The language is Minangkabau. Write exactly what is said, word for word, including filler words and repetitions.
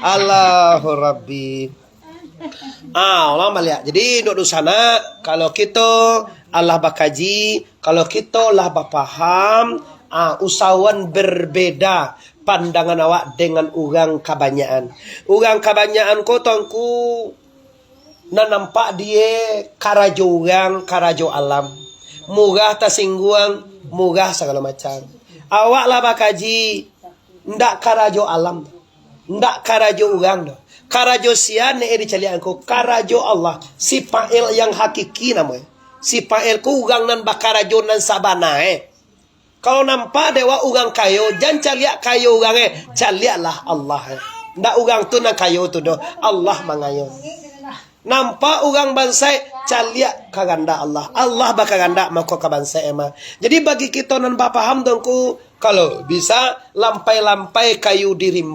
Allahu Rabbi. Ah, ulang baliak. Jadi, duduk di sana, kalau kito alah bakaji, kalau kito lah bapaham, ah, usahawan berbeda pandangan awak dengan urang kabanyakan. Urang kabanyakan ko, Tuangku, nan nampak die karajo urang, karajo alam. Murah tasingguang, murah sagalo macam. Awak lah bakaji, ndak karajo alam. Ndak karajo urang doh. Karajo sia ndak dicaliak angku, karajo Allah. Si Fa'il yang hakiki namo e. Si Fa'il ko urang nan bakarajo nan sabana e. Kalau nampak dek awak urang kayo, jan caliak kayo urang e, caliaklah Allah e. Ndak urang tu nan kayo tu doh, Allah mangayo. Nampak urang bansaik, caliak kahandak Allah. Allah bakahandak mako ka bansaik e mah. Jadi bagi kito nan bapaham Tuangku, kalau bisa lampai-lampai kayu di rimbo.